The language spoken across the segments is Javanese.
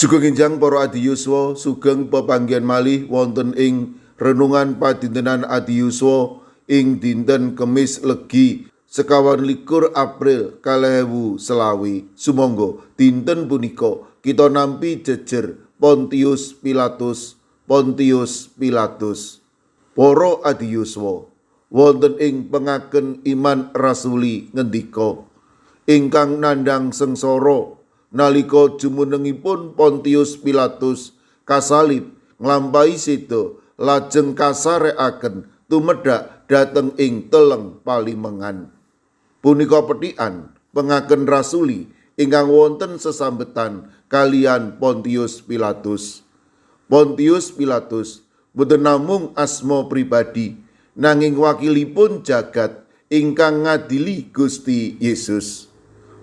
Sugeng enjang para adi yuswa, sugeng pepanggihan malih wonten ing renungan padintenan adi yuswa ing dinten Kemis Legi 21 April 2025. Sumangga dinten punika kita nampi jejer Pontius Pilatus, Pontius Pilatus. Para adi yuswa, wonten ing pengaken iman rasuli ngendika ingkang nandhang sengsara nalika jumenengipun Pontius Pilatus kasalib nglampahi seda lajeng kasarekaken tumedhak dhateng ing teleng palimengan. Punika pethikan pengaken rasuli ingkang wonten sesambetan kaliyan Pontius Pilatus. Pontius Pilatus boten namung asma pribadi, nanging wakilipun jagat ingkang ngadili Gusti Yesus.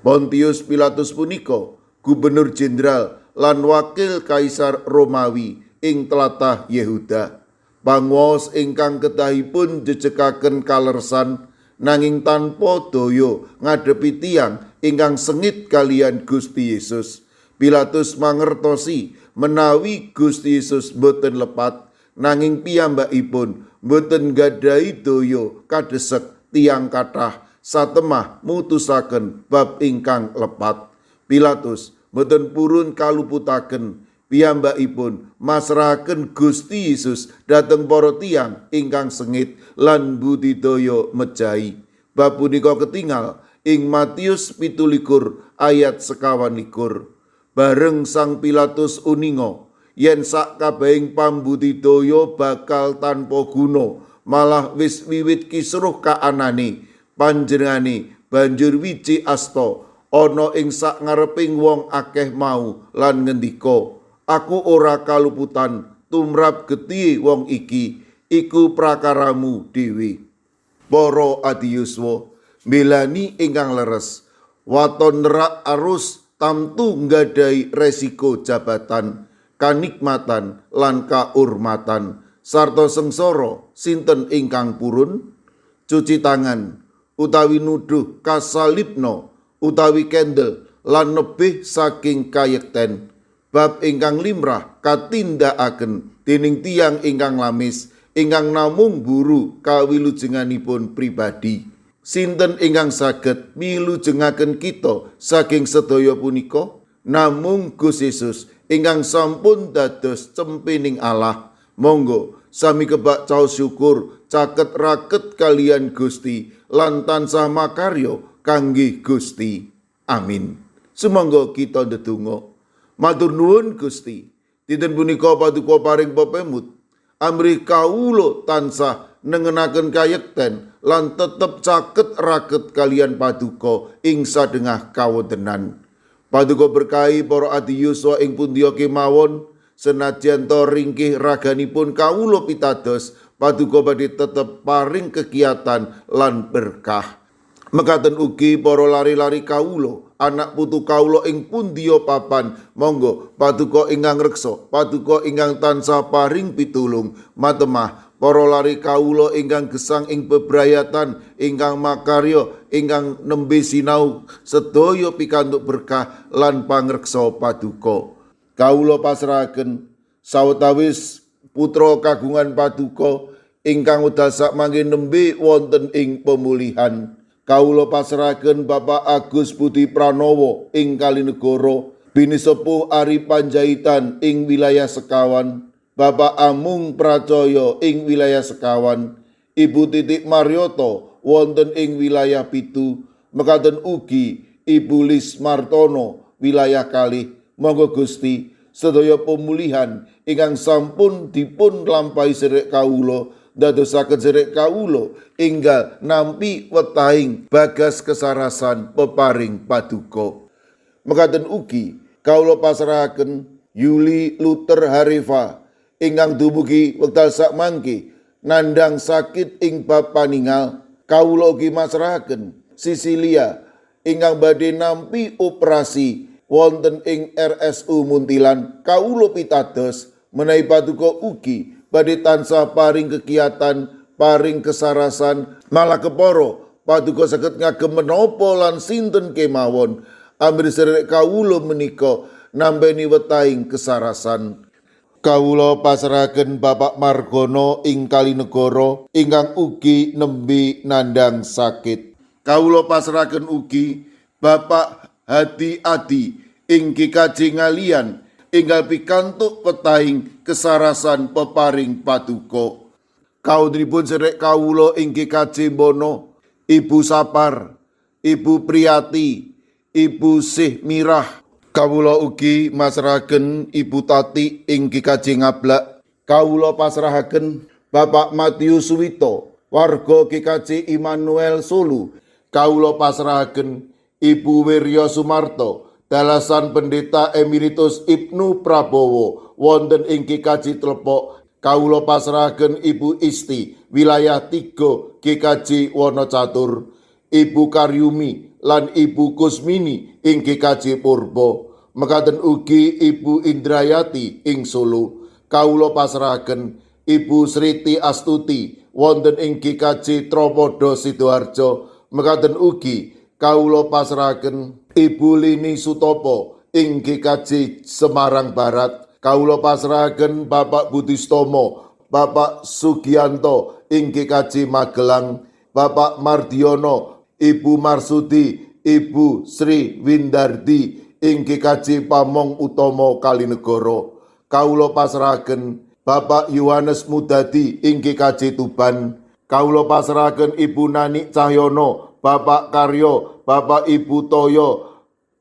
Pontius Pilatus punika gubernur jenderal lan wakil kaisar Romawi ing tlatah Yehuda. Panguwaos ingkang kedahipun jejekaken kaleresan, nanging tanpa daya ngadepi tiyang ingkang sengit kaliyan Gusti Yesus. Pilatus mangertosi menawi Gusti Yesus boten lepat, nanging piyambakipun boten nggadahi daya kadesek tiyang kathah satemah mutusaken bab ingkang lepat. Pilatus boten purun kaluputaken, piyambakipun masrahaken Gusti Yesus dhateng para tiyang ingkang sengit lan budidaya mejahi. Bab punika ketingal ing Matius 27 ayat 21. Bareng Sang Pilatus uninga yen sak kabehing pambudidaya bakal tanpa guna, malah wis wiwit kisruh kaanane, panjenengane banjur wiji asta ana ing sak ngareping wong akeh mau lan ngendika, "Aku ora kaluputan tumrap getihe wong iki, iku prakaramu dhewe." Para adi yuswa, mbelani ingkang leres, waton nerak arus tamtu nggadahi resiko jabatan, kanikmatan lan kaurmatan sarta sengsara. Sinten ingkang purun cuci tangan utawi nuduh kasalibna utawi kendel lan nebih saking kayekten bab ingkang limrah katindakaken dening tiyang ingkang lamis ingkang namung buru kawilujenganipun pribadi? Sinten ingkang saged milujengaken kita saking sedaya punika? Namung Gusti Yesus ingkang sampun dados cempening Allah. Monggo sami kebak caos syukur, caket raket kaliyan Gusti lan tansah makarya kangge Gusti. Amin. Sumangga kita ndedonga. Matur nuwun, Gusti. Dinten punika paduka paring pepemut amrih kawula tansah nengenaken kayekten lan tetep caket raket kaliyan paduka ing sadengah kawontenan. Paduka berkahi para adi yuswa ing pundiya kemawon. Senajan to ringkih raganipun kawula pitados, paduka badhe tetep paring kekiatan lan berkah. Mekaten ugi para lare-lare kawula, anak putu kawula ing pundiya papan, monggo paduka ingkang reksa, paduka ingkang tansah paring pitulung. Matemah para lare kawula ingkang gesang ing bebrayatan, ingkang makarya, ingkang nembe sinau, sedaya pikantuk berkah lan pangreksa paduka. Kawula pasrahaken sawetawis putra kagungan paduka ingkang wekdal sakmangke nembe wonten ing pemulihan. Kawula pasrahaken Bapak Agus Budi Pranowo ing Kalinegoro, Bini Sepuh Ari Panjaitan ing wilayah 21, Bapak Amung Pracoyo ing wilayah 21, Ibu Titik Maryoto wonten ing wilayah 7, mekaten ugi Ibu Lis Martono wilayah 2. Monggo Gusti, sedaya pemulihan ingkang sampun dipun lampahi sedherek kawula ndadosaken sedherek kawula enggal nampi wetahing bagas kesarasan peparing paduka. Mekaten ugi kawula pasrahaken Yuli Luther Harifa ingkang dumugi wekdal sakmangke nandhang sakit ing bab paningal. Kawula ugi masrahaken Sisilia ingkang badhe nampi operasi wonten ing RSU Muntilan. Kawula pitados menawi paduka ugi badhe tansah paring kekiatan, paring kesarasan, malah kepara paduka saged ngagem menapa lan sinten kemawon amrih sedherek kawula menika nambani wetahing kesarasan. Kawula pasrahaken Bapak Margono ing Kalinegoro ingkang ugi nembe nandhang sakit. Kawula pasrahaken ugi Bapak Hadi Adi ing GKJ Ngaliyan enggal pikantuk wetahing kesarasan peparing paduka. Kawontenipun sedherek kawula ing GKJ Bono, Ibu Sapar, Ibu Priyati, Ibu Sih Mirah. Kawula ugi masrahaken Ibu Tati ing GKJ Ngablak. Kawula pasrahaken Bapak Matius Suwito, warga GKJ Immanuel Solo. Kawula pasrahaken Ibu Wirya Sumarto, dalasan Pendeta Emeritus Ibnu Prabowo wonten ing GKJ Tlepok. Kawula pasrahaken Ibu Isti, wilayah 3 GKJ Wonocatur, Ibu Karyumi lan Ibu Kusmini ing GKJ Purbo. Mekaten ugi Ibu Indrayati ing Solo. Kawula pasrahaken Ibu Sriti Astuti wonten ing GKJ Tropodo Sidoarjo. Mekaten ugi kawula pasrahaken Ibu Lini Sutopo ing GKJ Semarang Barat. Kawula pasrahaken Bapak Budistomo, Bapak Sugianto ing GKJ Magelang, Bapak Mardiono, Ibu Marsudi, Ibu Sri Windardi ing GKJ Pamong Utomo Kalinegoro. Kawula pasrahaken Bapak Yohanes Mudadi ing GKJ Tuban. Kawula pasrahaken Ibu Nani Cahyono, Bapak Karyo, Bapak Ibu Toyo,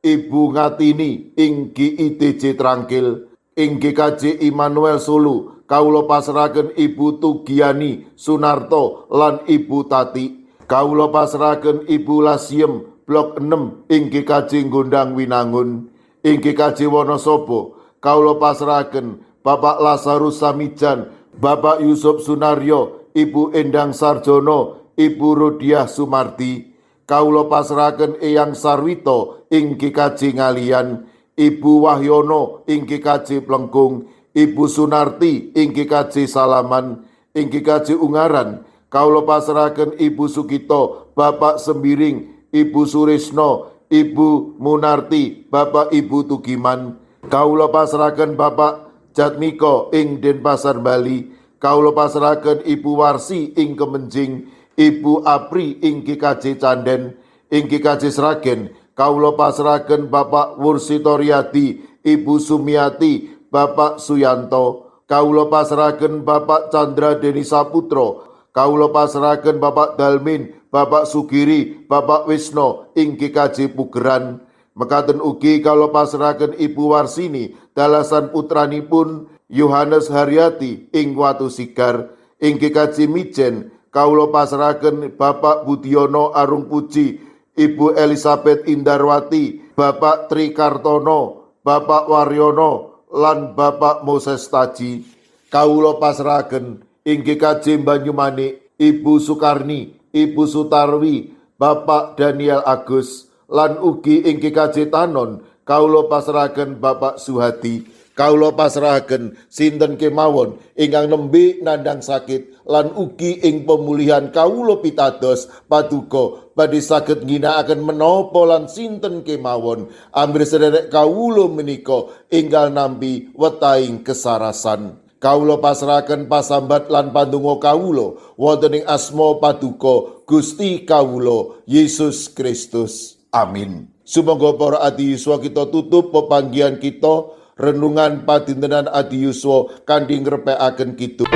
Ibu Ngatini ing GITJ Trangkil. Ing GKJ Immanuel Solo, kawula pasrahaken Ibu Tugiani Sunarto lan Ibu Tati. Kawula pasrahaken Ibu Lasiem Blok 6 ing GKJ Gondang Winangun. Ing GKJ Wonosobo, kawula pasrahaken Bapak Lazarus Samijan, Bapak Yusuf Sunaryo, Ibu Endang Sarjono, Ibu Rodiah Sumarti. Kawula pasrahaken Eyang Sarwito ing GKJ Ngaliyan, Ibu Wahyono ing GKJ Plengkung, Ibu Sunarti ing GKJ Salaman, ing GKJ Ungaran. Kawula pasrahaken Ibu Sugito, Bapak Sembiring, Ibu Surisno, Ibu Munarti, Bapak Ibu Tugiman. Kawula pasrahaken Bapak Jatmiko ing Denpasar Bali. Kawula pasrahaken Ibu Warsi ing Kemenjing, Ibu Apri ing GKJ Canden, ing GKJ Sragen. Kawula pasrahaken Bapak Wursitoriadi, Ibu Sumiati, Bapak Suyanto. Kawula pasrahaken Bapak Chandra Deni Saputro. Kawula pasrahaken Bapak Dalmin, Bapak Sugiri, Bapak Wisno ing GKJ Pugeran. Mekaten ugi kawula pasrahaken Ibu Warsini, dalasan putranipun Yohanes Haryati ing Watu Sigar. Ing GKJ Mijen kawula pasrahaken Bapak Budiono Arung Puji, Ibu Elizabeth Indarwati, Bapak Tri Kartono, Bapak Waryono, lan Bapak Moses Taji. Kawula pasrahaken ing GKJ Banyumanik, Ibu Sukarni, Ibu Sutarwi, Bapak Daniel Agus, lan ugi ing GKJ Tanon, kawula pasrahaken Bapak Suhadi. Kawula pasrahaken sinten kemawon ingkang nembe nandhang sakit lan ugi ing pemulihan. Kawula pitados paduka badhe saged ngginakaken menapa lan sinten kemawon amrih sederek kawula menika enggal nampi wetahing kesarasan. Kawula pasrahaken pasambat lan pandonga kawula wonten ing asma paduka Gusti kawula Yesus Kristus. Amin. Sumangga para adi yuswa, kita tutup pepanggihan kita renungan padintenan adi yuswa kanthi ngrepekaken kidung.